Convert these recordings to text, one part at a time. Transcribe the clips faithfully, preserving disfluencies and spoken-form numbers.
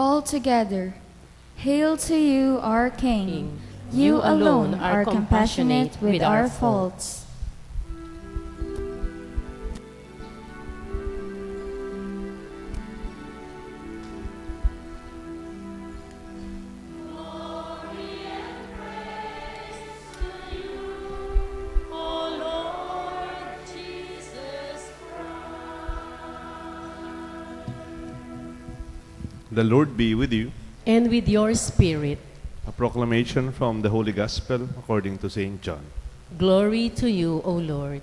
All together. Hail to you, our King. King. You alone are compassionate with our faults. The Lord be with you. And with your spirit. A proclamation from the Holy Gospel according to Saint John. Glory to you, O Lord.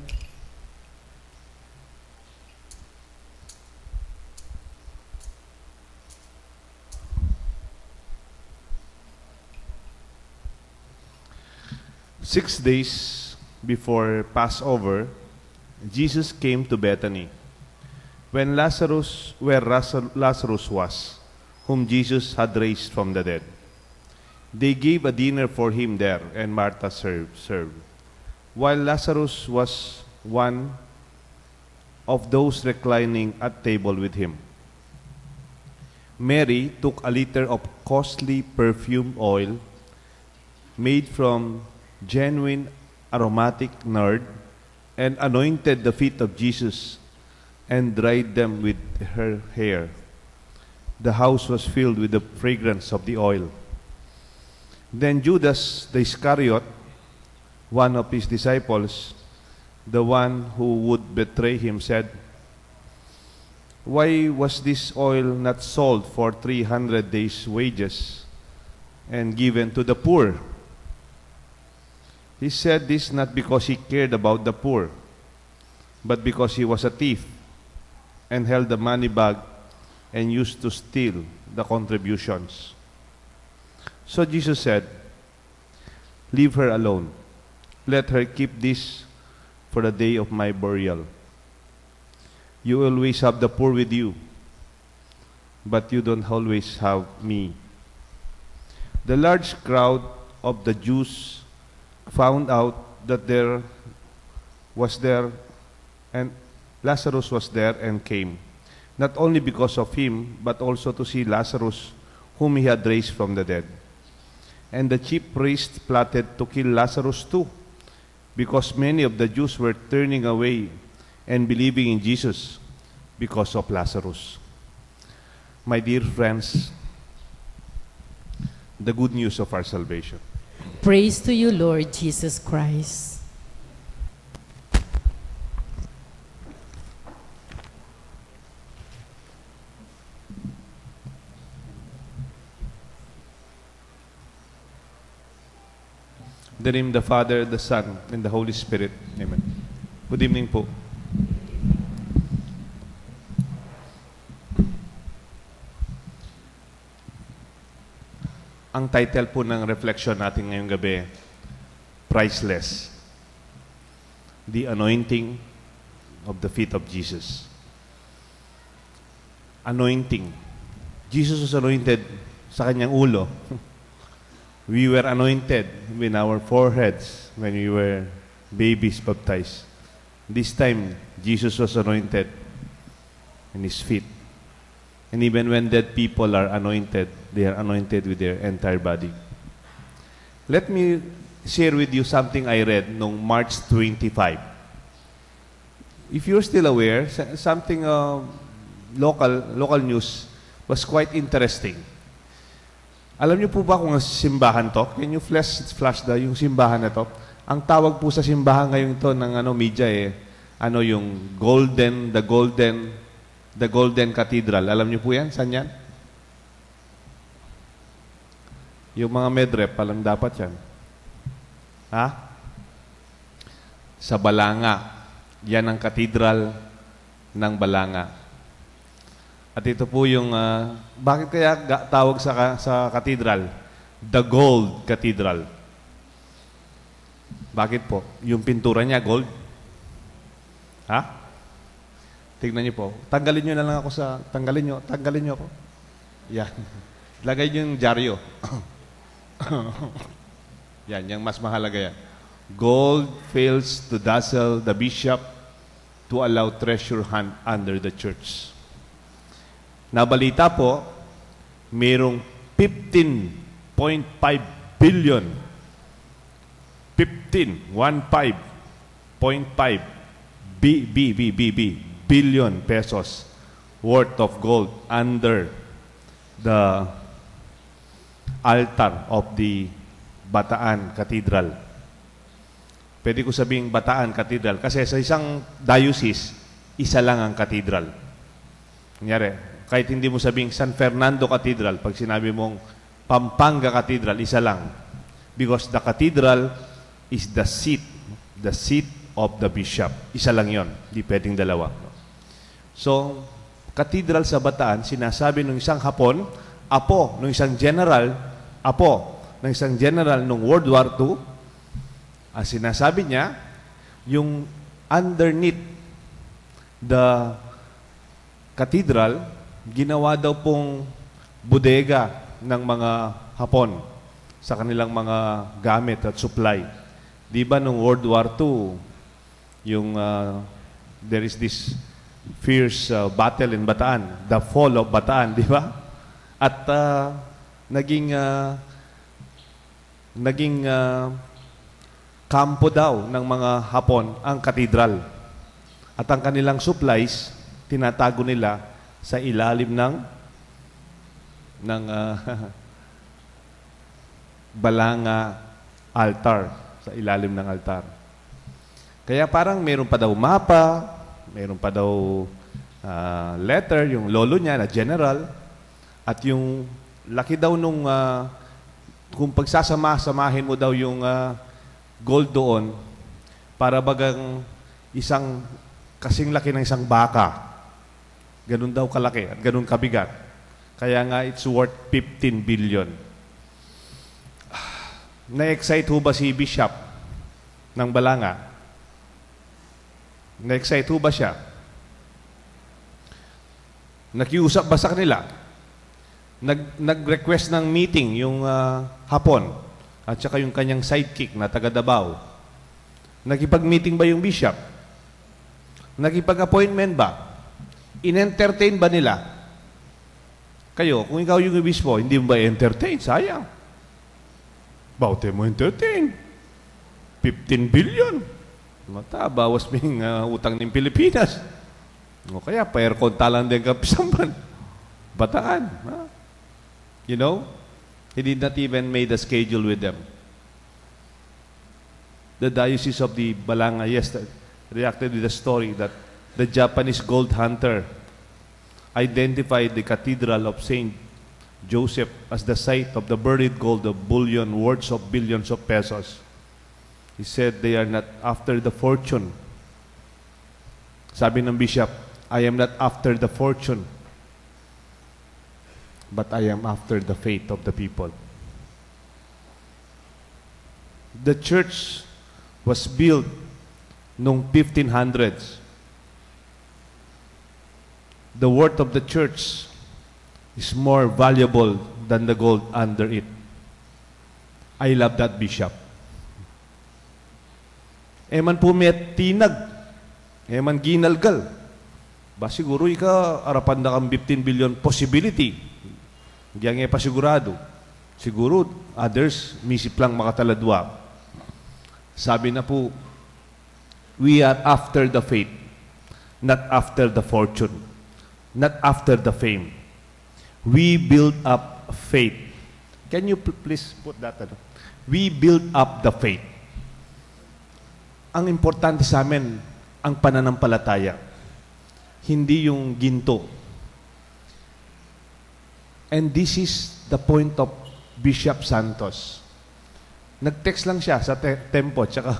Six days before Passover, Jesus came to Bethany, when Lazarus, where Lazar-, Lazarus was, whom Jesus had raised from the dead. They gave a dinner for him there, and Martha served, served, while Lazarus was one of those reclining at table with him. Mary took a litre of costly perfume oil made from genuine aromatic nard and anointed the feet of Jesus and dried them with her hair. The house was filled with the fragrance of the oil. Then Judas the Iscariot, one of his disciples, the one who would betray him, said, "Why was this oil not sold for three hundred days' wages and given to the poor?" He said this not because he cared about the poor, but because he was a thief and held the money bag and used to steal the contributions. So Jesus said, "Leave her alone. Let her keep this for the day of my burial. You always have the poor with you, but you don't always have me." The large crowd of the Jews found out that there was there and Lazarus was there and came, not only because of him, but also to see Lazarus, whom he had raised from the dead. And the chief priests plotted to kill Lazarus too, because many of the Jews were turning away and believing in Jesus because of Lazarus. My dear friends, the good news of our salvation. Praise to you, Lord Jesus Christ. In the name of the Father, the Son, and the Holy Spirit. Amen. Good evening po. Ang title po ng reflection natin ngayong gabi, Priceless. The anointing of the feet of Jesus. Anointing. Jesus was anointed sa kanyang ulo. We were anointed in our foreheads when we were babies baptized. This time, Jesus was anointed in his feet. And even when dead people are anointed, they are anointed with their entire body. Let me share with you something I read nung March twenty-five. If you're still aware, sa-, something, uh, local, local news was quite interesting. Alam niyo po ba kung ang simbahan to? Can you flash, flash the, yung simbahan na to? Ang tawag po sa simbahan ngayon ito ng, ano, media, eh, ano, yung Golden, the Golden, the Golden Cathedral. Alam niyo po yan? Saan yan? Yung mga medrep, alam dapat yan. Ha? Sa Balanga. Yan ang katedral ng Balanga. At ito po yung, ah, bakit kaya ga-, tawag sa ka-, sa katedral, the Gold Cathedral? Bakit po? Yung pintura niya, gold? Ha? Tingnan niyo po. Tanggalin niyo na lang ako sa, tanggalin niyo, tanggalin niyo ako. Yan. Lagay niyo yung dyaryo. Yan, yung mas mahalaga yan. Gold fails to dazzle the bishop to allow treasure hunt under the church. Nabalita po Merong fifteen point five billion, fifteen, one five point five, B, B, B, B, B, billion pesos worth of gold under the altar of the Bataan Cathedral. Pwede ko sabing Bataan Cathedral kasi sa isang diocese, isa lang ang cathedral. Kunyari, kahit hindi mo sabing San Fernando Cathedral, pag sinabi mong Pampanga Cathedral, isa lang. Because the cathedral is the seat, the seat of the bishop. Isa lang yon, di pwedeng dalawa. So, cathedral sa Bataan, sinasabi nung isang Hapon, apo nung isang general, apo ng isang general nung World War Two, ang sinasabi niya, yung underneath the cathedral, ginawa daw pong bodega ng mga Hapon sa kanilang mga gamit at supply. Di ba nung World War Two, yung, ah, there is this fierce, ah, battle in Bataan, the fall of Bataan, di ba? At, ah, naging, ah, naging, ah, kampo daw ng mga Hapon ang katedral. At ang kanilang supplies, tinatago nila sa ilalim ng, ng, ah, Balanga altar, sa ilalim ng altar. Kaya parang meron pa daw mapa, meron pa daw, ah, letter, yung lolo niya na general, at yung laki daw nung, ah, kung pagsasama-samahin mo daw yung, ah, gold doon, para bagang isang kasing laki ng isang baka. Ganun daw kalaki at ganun kabigat. Kaya nga, it's worth fifteen billion. Na-excite ho ba si Bishop ng Balanga? Na-excite ho ba siya? Nakiusap ba sa kanila? Nag-, nag-request ng meeting yung, ah, Hapon at saka yung kanyang sidekick na taga Davao. Nakipag-meeting ba yung bishop? Nakipag-appointment ba? In-entertain ba nila? Kayo, kung ikaw yung obispo, hindi mo ba entertain? Sayang. Baute mo entertain. Fifteen billion. Mata, bawas ming, ah, utang ng Pilipinas. O kaya, pa-aircon talang din kapisamban. Bataan, ha? You know? He did not even made a schedule with them. The Diocese of the Balanga, yes, reacted with a story that the Japanese gold hunter identified the Cathedral of Saint Joseph as the site of the buried gold of bullion worth of billions of pesos. He said, "They are not after the fortune." Sabi ng bishop, "I am not after the fortune, but I am after the faith of the people." The church was built nung fifteen hundreds. The worth of the church is more valuable than the gold under it. I love that, Bishop. E man pu metinag, e man ginalgal. Ba siguru ika arapan da kang fifteen billion possibility. Diyan e pa sigurado. Siguro others, misip lang makataladwa. Sabi na pu, "We are after the faith, not after the fortune, not after the fame. We build up faith." Can you pl-, please put that, ano? "We build up the faith." Ang importante sa amin, ang pananampalataya. Hindi yung ginto. And this is the point of Bishop Santos. Nag-text lang siya sa te-, Tempo tsaka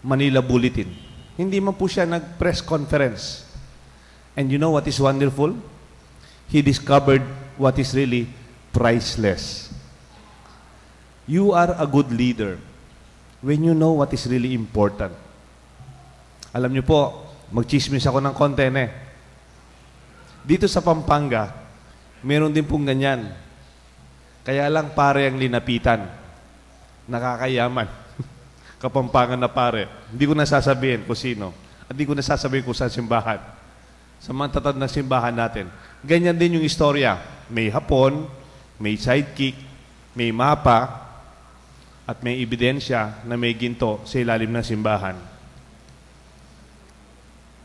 Manila Bulletin. Hindi man po siya nag-press conference. And you know what is wonderful? He discovered what is really priceless. You are a good leader when you know what is really important. Alam niyo po, magtsismis ako ng konti, ne. Dito sa Pampanga, meron din pong ganyan. Kaya lang pare ang linapitan. Nakakayaman. Kapampangan na pare. Hindi ko na sasabihin kung sino. At hindi ko na sasabihin kung saan simbahan. Sa mga tatandang simbahan natin. Ganyan din yung istorya. May Hapon, May sidekick, may mapa, at may ebidensya na may ginto sa ilalim ng simbahan.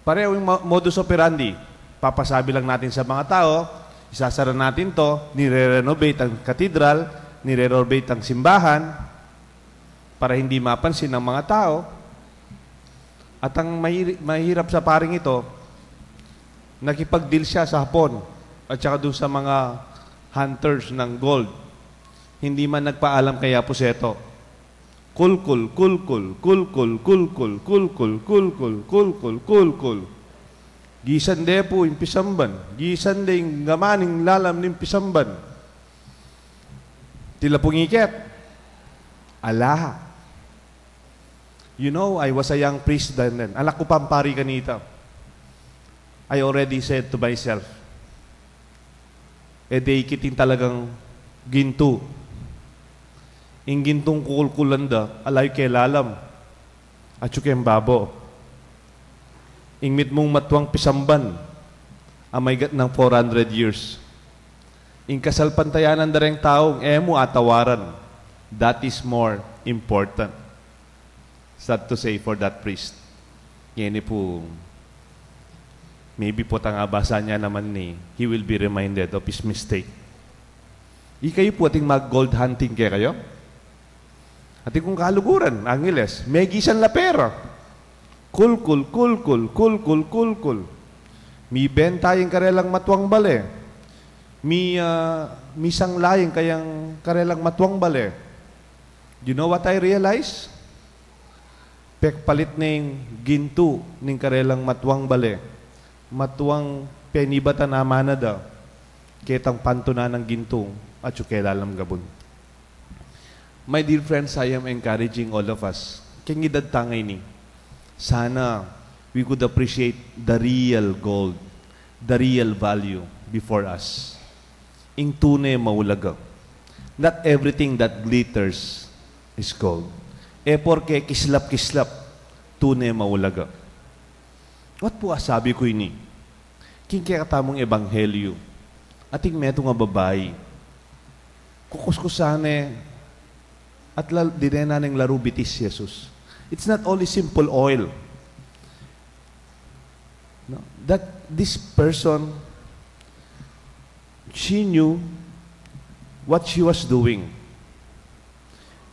Pareho yung mo-, modus operandi. Papasabi lang natin sa mga tao, isasara natin 'to, nire-renovate ang katedral, nire-renovate ang simbahan para hindi mapansin ng mga tao. At ang mahiri-, mahirap sa paring ito, nakipag-deal siya sa Hapon at saka dun sa mga hunters ng gold. Hindi man nagpaalam kay Apo Seto. Kulkul, kulkul, kulkul, kulkul, kulkul, kulkul, kulkul, kulkul. Gisan de pu ing pisamban, gisan de ing gamaning lalam ning pisamban. Tila pung iket. Ala. You know, I was a young priest then. Anak ku pang pari kanita. I already said to myself, "E de ikit ing talagang gintu. Ing gintung kukulkulan da, ala yu keng lalam, atyu keng babo. Ing mitmung matuang pisamban, a maygat nang four hundred years. Ing kasalpantayanan da reng taung e mu atawaran, that is more important." Sad to say for that priest. Ngeni pu, maybe potang abasa ne naman ini, he will be reminded of his mistake. Ikayu pu, atin mag-gold hunting kekayu? Atin kung kaluguran, Angeles, megisan la pera. Kulkul, kulkul, kulkul, kulkul. Mibenta ing karelang matuang bale. Mi, ah, misangla ing kayang karelang matuang bale. You know what I realize? Pekpalit ne ing gintu ning karelang matuang bale, matuang penibatan a manada, ketang pantunan nang gintu atyu keng lalam gabun. My dear friends, I am encouraging all of us. Keng edad ta ngeni, sana we could appreciate the real gold, the real value before us. Ing tune maulaga. Not everything that glitters is gold. E porke kislap-kislap, tune maulaga. What pu asabi ku ini? King kekatamung ebanghelyu, atin metung a babai, kukuskusan ne at lal-, dinenan neng laru bitis i Jesus. It's not only simple oil. No? That this person, she knew what she was doing.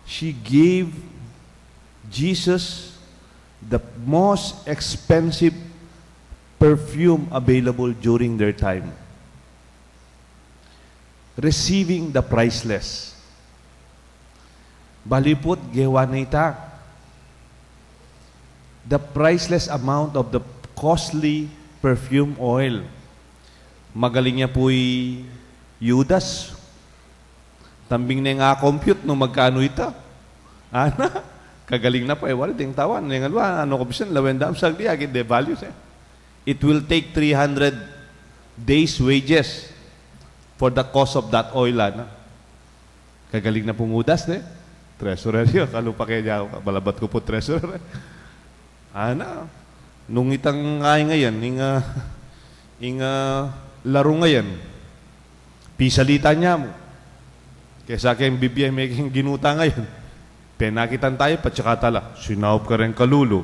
She gave Jesus the most expensive perfume available during their time, receiving the priceless. Balu yu pu, gewa na ita. The priceless amount of the costly perfume oil. Magaling ya pu i Judas. Tambing neng a-compute nung magkanu ita. Ana, kagaling na pu, e wari deng tau, neng alwa, anu ku bisan, lawen dam sagli, agin de values, e. It will take three hundred days' wages for the cost of that oil, ana. Kagaling na pung Judas, ne? Treasurer yu, kalupa kaya, balabat ku pu treasurer, e. Ana, nung itang ay ngayan, ing, ah, ing, ah, laru ngayan, pisalitan ya mu. Kesa keng bibie me keng ginuta ngayan. Penakitan tayu, patsaka tala, sinaup kareng kalulu.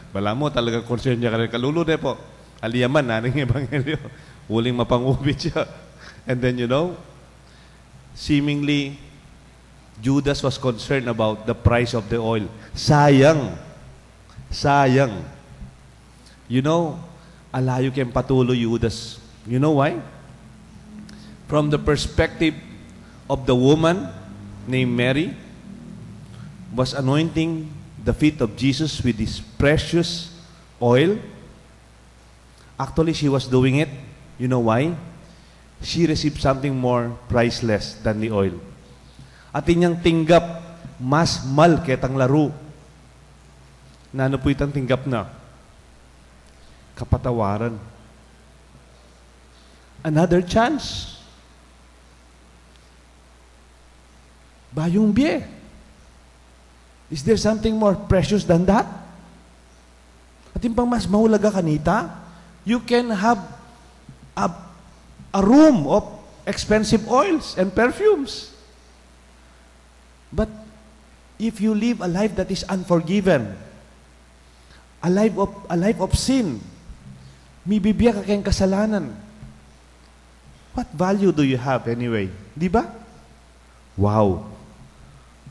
Balamu talagang concern ya kareng kalulu, ne pu? Ali ya man, nanu ing ebanghelyu? Uling mapangubit ya. And then, you know, seemingly, Judas was concerned about the price of the oil. Sayang. Sayang. You know, alayu keng patulu i Judas. You know why? From the perspective of the woman named Mary, was anointing the feet of Jesus with this precious oil. Actually, she was doing it. You know why? She received something more priceless than the oil. Atin yang tinggap mas mal ketang laru. Nanu pu itang tinggap na? Kapatawaran. Another chance. Bayung bie. Is there something more precious than that? Atin pang mas maulaga kanita? You can have a, a room of expensive oils and perfumes. But if you live a life that is unforgiven, a life of, a life of sin, mibibie ka keng kasalanan, what value do you have anyway? Di ba? Wow.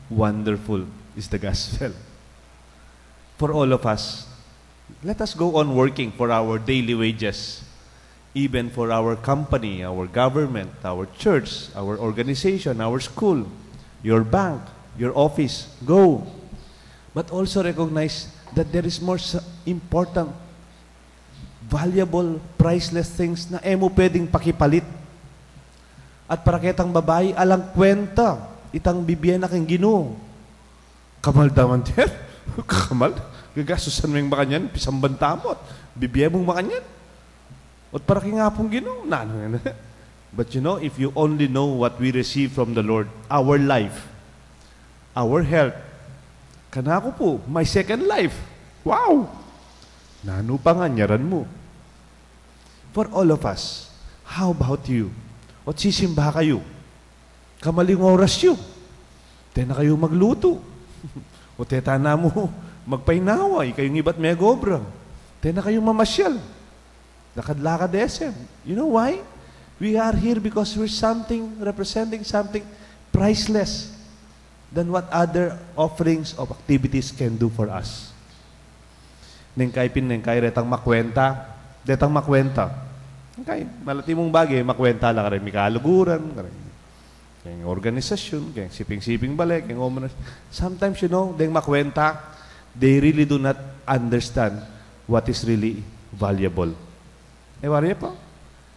Wonderful is the gospel. For all of us, let us go on working for our daily wages, even for our company, our government, our church, our organization, our school, your bank, your office. Go. But also recognize that there is more s-, important, valuable, priceless things na e mu pwedeng pakipalit. At para ketang babai, alang kwenta itang bibie na keng Ginu. Kamal da man, ter. Kamal. Gagastusan me makanyan, pisamban tamu at bibie mung makanyan. At para keng Apung Ginu, nanu yan? But you know, if you only know what we receive from the Lord, our life, our health, kanaku pu, my second life. Wow! Nanu pa ngan nyaran mu? For all of us, how about you? Ot sisimba kayu, kamaling oras yu. Tena kayu maglutu. O teta na mu magpainawa, ikayung ibat megobra. Tena kayu mamasyal. Lakad-lakad, S M. You know why? We are here because we're something, representing something priceless than what other offerings of activities can do for us. Neng kai pin, neng kai retang makwenta, detang makwenta. Neng kai, malati mung bage, makwenta la kareng mikaluguran, kareng, keng organisasyun, keng siping-siping bale, keng omanas. Sometimes, you know, deng makwenta, they really do not understand what is really valuable. E wari pa?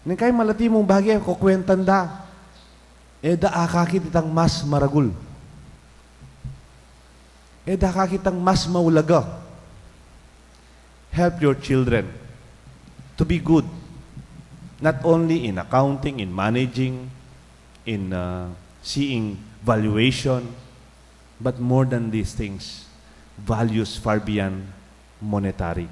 Neng kai malati mung bage, kukwentan da. E da akakit itang mas maragul. E da akakit itang mas maulaga. Help your children to be good, not only in accounting, in managing, in, uh, seeing valuation, but more than these things, values far beyond monetary.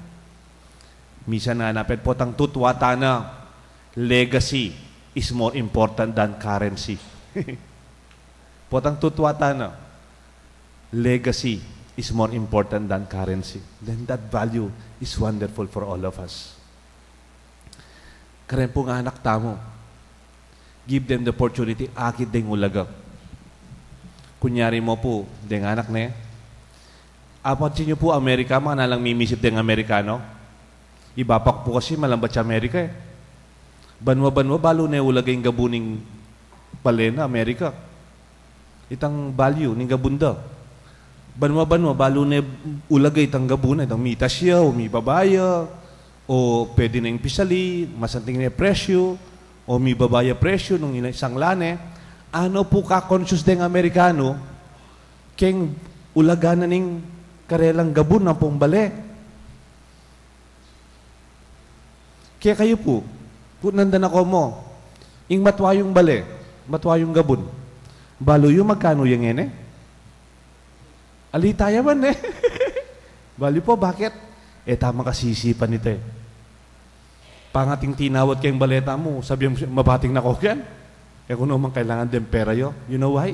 Misan nga na pet potang tutwa tana, legacy is more important than currency. Potang tutwa tana, legacy is more important than currency. Then that value is wonderful for all of us. Kareng pung anak tamu, give them the opportunity, akit deng ulaga. Kunyari mu pu, deng anak ne, apansin yu pu Amerika, makanyan lang mimisip deng Amerikano. Iba pa pu kasi malambat ya Amerika e. Banua-banua, balu ne ulaga ing gabun ning bale na Amerika. Itang value ning gabun da. Banua-banua, balu ne ulaga itang gabun na, itang mitas ya, o mibaba ya, o pwede neng pisali, masanting ne presyu, o mibaba ya presyu nung ina-, isang lane. Anu pu ka-conscious deng Amerikano, keng ulaga na ning karelang gabun ampong bale? Kekayu pu, kutnan da na komo, ing matua yung bale, matua yung gabun, balu yu magkanu ya ngeni? Alita ya man e. Balu yu pu, bakit? E ta makasisipan ita e. Pangating tinawad keng bale tamu, sabyan mu, mabating na ko ken. E ku naman kailangan deng pera yu. You know why?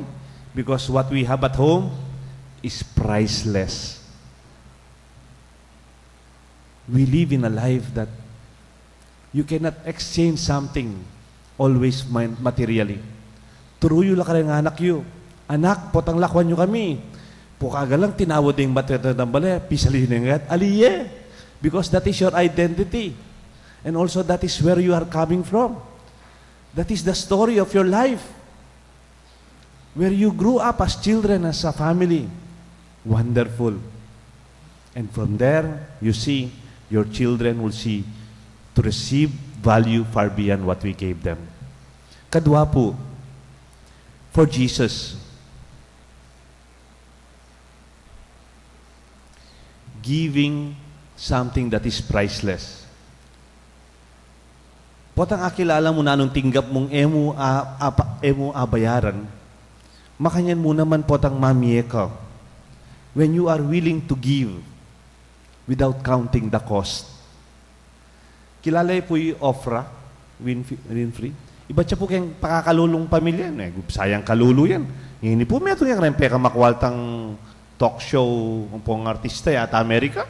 Because what we have at home is priceless. We live in a life that you cannot exchange something always ma-, materially. Turu yu la kareng anak yu, "Anak, potang lakwan yu kami, pokagalang tinawad ing matua tang bale, pisali yu ne ngan?" Ali ye. Because that is your identity. And also that is where you are coming from. That is the story of your life. Where you grew up as children, as a family. Wonderful. And from there, you see, your children will see to receive value far beyond what we gave them. Kadua pu, for Jesus, giving something that is priceless. Potang akilala mu na nung tinggap mung e mu a-, apa-, e mu abayaran, makanyan mu naman potang mamie ka. When you are willing to give without counting the cost. Kilala yu pu i Oprah Winf-, Winfrey? Ibat ya pu keng pakakalulung pamilya, e, sayang kalulu yan. Ngeni pu, metung ya kareng pekamakwaltang talk show, ampong artista yata Amerika.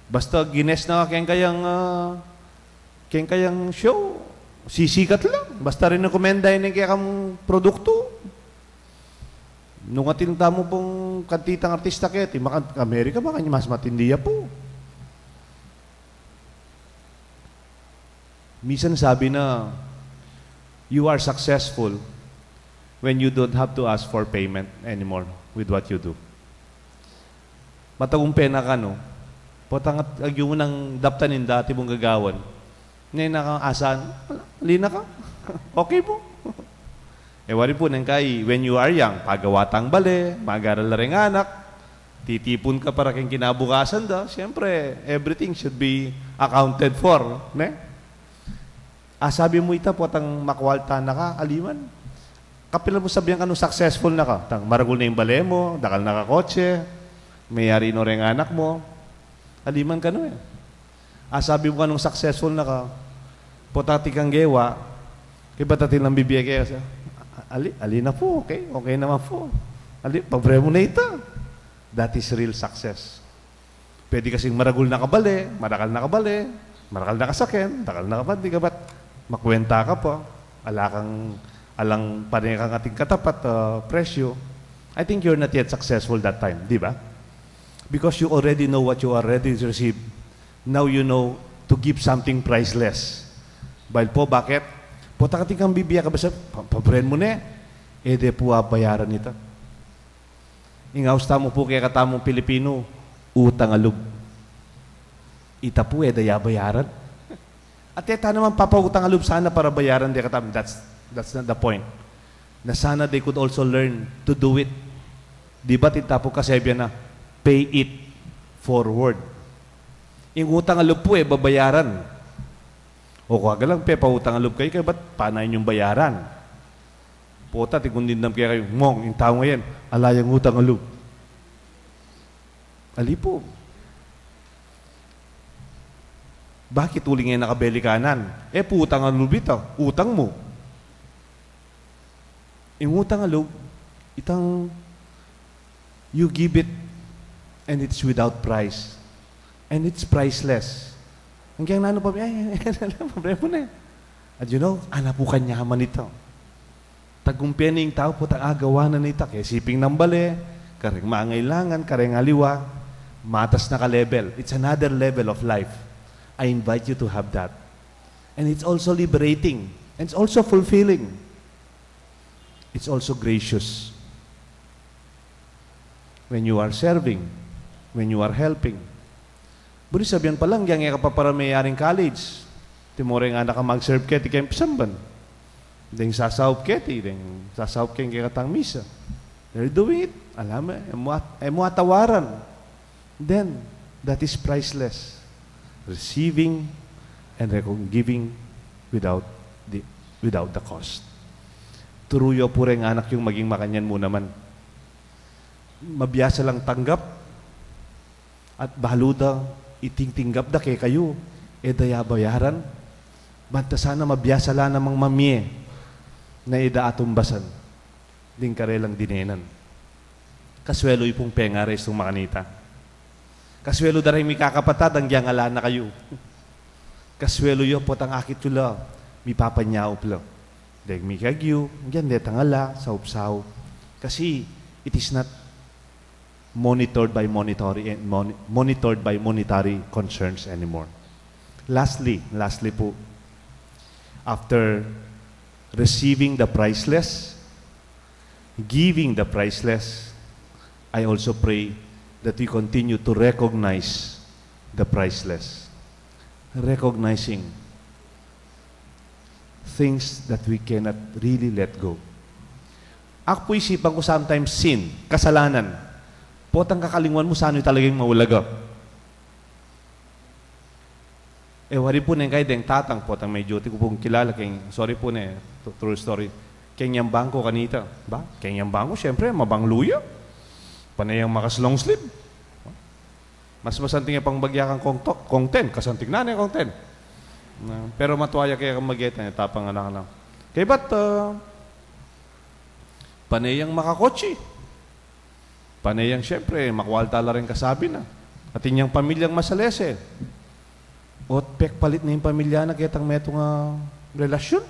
Basta gines na ka keng kayang, ah, keng kayang show, sisikat la. Basta rekomenda ne ing kekang produktu. Nung atin tamu pung kantitang artista keti, maka-, Amerika, baka mas matindi ya pu. Misan sabi na, "You are successful when you don't have to ask for payment anymore with what you do." Matagumpe na ka, no? Potang at-, agyu mu nang daptan ing dati mung gagawan. Ne na ka asan, ali na ka. Okay pu. E wari pu neng kai, when you are young, pagawa tang bale, mag-aral la reng anak, titipun ka para keng kinabukasan da. Siyempre, everything should be accounted for, ne? Asabi mu ita, potang makwalta na ka, ali man. Kapilan mu sabian ka nung successful na ka? Tang maragul na ing bale mu, dakal na ka kotse, meyari no reng anak mu. Ali man kanu e. Asabi mu kanung successful na ka, potang atin kang gewa, kaybat atin lang bibie keka, ali, ali na pu, okay? Okay naman pu. Ali, pabre mu na ita. That is real success. Pwede kasing maragul na ka bale, marakal na ka bale, marakal na ka saken, dakal na ka bandi, kaybat makwenta ka pa, ala kang, alang pane kang atin katapat, ah, presyu. I think you're not yet successful that time, di ba? Because you already know what you already received. Now you know to give something priceless. Bahil pu, bakit? Potang atin kang bibie, kabasa, pa-, pabren mu ne, e de pu abayaran ita. Ing aus tamu pu kekatamung Pilipinu, utang a lub. Ita pu, e da ya bayaran. At e ta naman papautang a lub sana para bayaran de katamu. That's, that's not the point. Na sana they could also learn to do it. Di ba, tinta pu kasebian na, pay it forward. Ing utang a lub pu, e babayaran. O kua galang, pepautang a lub kayu, kaybat pana ing bayaran? Pota, tikundindam kaya kayu, Mong, ing tau ngayan, ala yang utang a lub. Ali pu. Bakit? Uling e na ka belikanan. E pu utang a lub ita, utang mu. Ing utang a lub, itang you give it and it's without price. And it's priceless. Ang kiyang nanu pa, ay, ay, ay, problema na e. At you know, ana pu kanyaman ita. Tagumpe ne ing tau potang agawa na nita, kesiping nang bale, kareng mangailangan, kareng aliwa, matas na ka level. It's another level of life. I invite you to have that. And it's also liberating. And it's also fulfilling. It's also gracious. When you are serving, when you are helping. Buri sabian pa lang, yang e ka pa para meyaring college, timore nga na ka mag-serve keti keng pisamban. Deng sasaup keti, deng sasaup keng kekatang misa. They're doing it. Alam mo, e mu at-, e mu atawaran. Then, that is priceless. Receiving and recon-, giving without the, without the cost. Turu yu pu reng anak yung maging makanyan mu naman. Mabiasa lang tanggap, at balu da, iting tinggap da kekayu, e da ya bayaran, banta sana mabiasa la namang mamie na e da atumbasan ding karelang dinenan. Kasuelu yu pung pengares tung makanita. Kasuelu da reng mikakapatad, anggyang ala na kayu. Kasuelu yu potang akit yu la, mipapanyaup la. Deng mikagyu, anggyang detang ala, saup-saup. Kasi, it is not monitored by monetary, eh, moni-, monitored by monetary concerns anymore. Lastly, lastly pu, after receiving the priceless, giving the priceless, I also pray that we continue to recognize the priceless. Recognizing things that we cannot really let go. Aku pu isipan ku sometimes sin, kasalanan. Potang kakalingwan mu sa anu talagang maulaga. E wari pu neng kai deng tatang, potang medyo ti ku pung kilala keng, sorry pu ne, tru-, true story. Keng yang bangko kanita, ba? Keng yang bangko, siyempre, mabanglu ya. Pane yang makas long sleeve. Mas masanting ya pang bagya kang kongto-, kongten, kasanting na ne kongten. Pero matua ya kaya kang mageta, e ta panganak na. Kaybat, ah, pane yang makakotse. Pane yang, siyempre, makwalta la ring kasabi na. Atin yang pamilyang masalese. Ot pekpalit na ing pamilya na ketang metung a relasyun.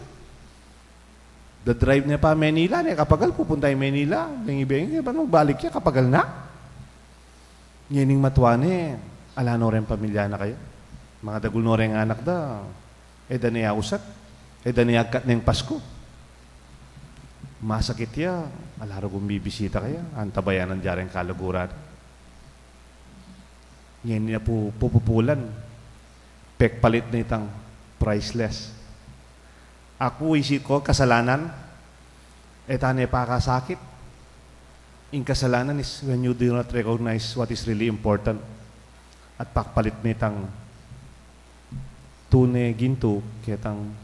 Da-drive ne pa Manila, ne kapagal pupunta ya Manila. Bengi-bengi, ban magbalik ya, kapagal na. Ngening matua ne, ala no reng pamilya na kaya. Mangadagul no reng anak da, e da ne ausat, e da ne agkat neng Pasku. Masakit ya, ala reng bibisita kaya, antabayanan da reng kaluguran. Ngeni na pu, pupupulan, pekpalit na itang priceless. Aku, isip ku, kasalanan, e ta ne pakasakit. Ing kasalanan is when you do not recognize what is really important. At pakpalit na itang tune, gintu, ketang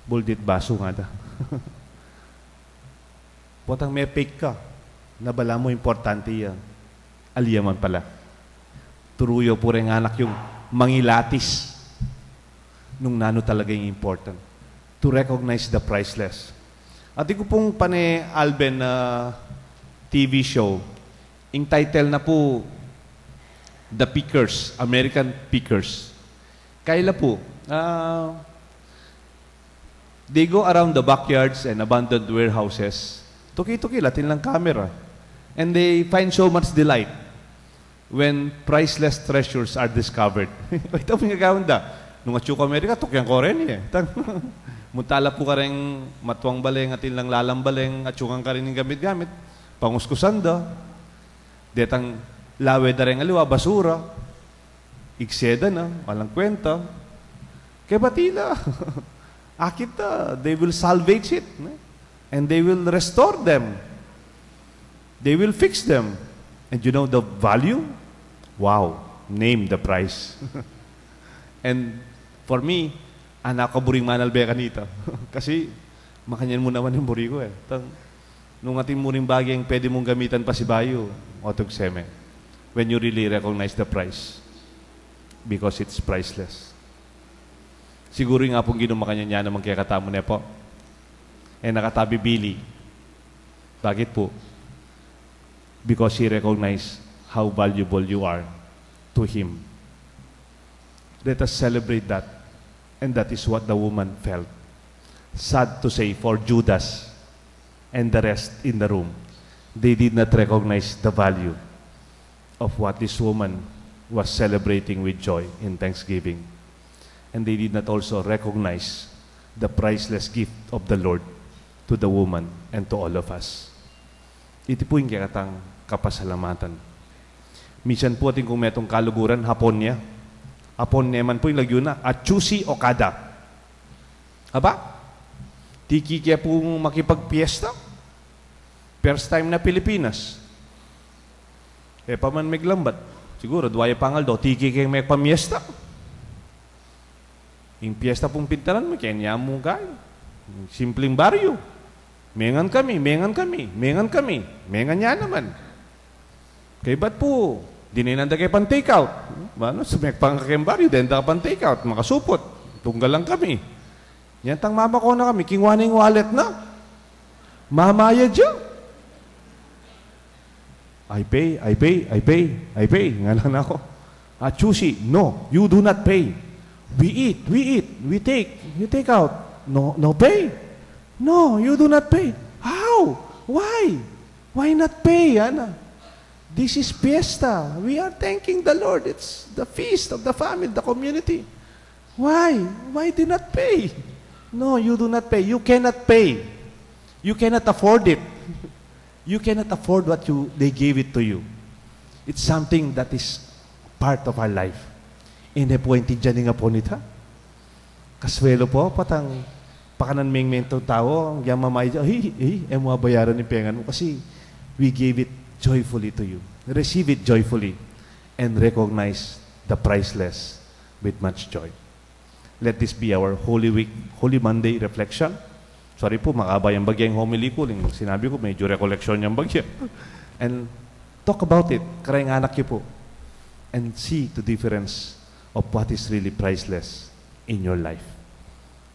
buldit, basu, ngana. Potang me-fake ka, na bala mu importante ya. Ali ya man pala. Turu yu pu reng anak yung mangilatis nung nanu talaga ing important. To recognize the priceless. Atin ku pung pane Alben, ah, T V show. Ing title na pu, The Pickers, American Pickers. Kaila pu, ah, they go around the backyards and abandoned warehouses. Tuki-tuki, atin lang kamera. And they find so much delight when priceless treasures are discovered. Ita mu ing gagawan da. Nung atyu kang Amerika, tukyan ko reni e. Tang, munta la pu kareng matuang baleng, atin lang lalang baleng, atyu kang kareni gamit-gamit. Panguskusan da. Detang lawe da reng aliwa, basura. Igse da na, walang kwenta. Kaybat ila, akit da, they will salvage it, no? And they will restore them. They will fix them. And you know the value? Wow, name the price. And for me, anak ku, buring manalbe kanita. Kasi, makanyan mu naman ing buri ku e. Tang, nung atin mu ring bage ing pwede mung gamitan pasibayu, o tugse me. When you really recognize the price, because it's priceless. Siguru ing Apung Ginu makanyan ya naman kekatamu, ne pu? E na katabi bili. Bakit pu? Because he recognized how valuable you are to him. Let us celebrate that. And that is what the woman felt. Sad to say, for Judas and the rest in the room, they did not recognize the value of what this woman was celebrating with joy in thanksgiving. And they did not also recognize the priceless gift of the Lord to the woman and to all of us. Iti pu ing kekatang kapasalamatan. Minsan pu atin kung metung kaluguran, Hapon ya. Hapon ne man pu ing lagyu na, Atsushi Okada. Aba, tiki ke pu makipagpiesta. First time na Pilipinas. E pa man meglambat. Siguru, adwa ya pangaldo, tiki ke mekpamiesta. Ing piesta pung pintalan mu, keni ya mu kaya. Simpleng baryu. Mengan kami, mengan kami, mengan kami. Mengan ya naman. Kaybat pu, dinan da ke pan-take out. Manu, sumekpan ka keng baryu, denda ka pan-take out. Makasuput. Tunggal lang kami. Nyantang mamako na kami, kingwa na ing wallet na. Mamayad ya. "I pay, I pay, I pay, I pay," ngana na ku. "Atsushi, no, you do not pay. We eat, we eat, we take, you take out. No, no pay. No, you do not pay. How? Why? Why not pay?" Ana, "This is fiesta. We are thanking the Lord. It's the feast of the family, the community. Why? Why do not pay?" "No, you do not pay. You cannot pay. You cannot afford it. You cannot afford what you, they gave it to you. It's something that is part of our life." E ne pu intindian ning Apon ita. Kasuelu pu, potang pakanan meng mentung tau, agyang mamayad, "Ay, ay, e mu abayaran ing pengan mu kasi we gave it joyfully to you." Receive it joyfully and recognize the priceless with much joy. Let this be our Holy Week, Holy Monday reflection. Sorry pu, makaba yang bagya ing homily ku, ing sinabi ku, medyu recollection yang bagya. And talk about it, kareng anak yu pu. And see the difference of what is really priceless. in your life.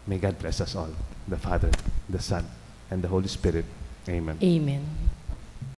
May God bless us all, the Father, the Son, and the Holy Spirit. Amen. Amen.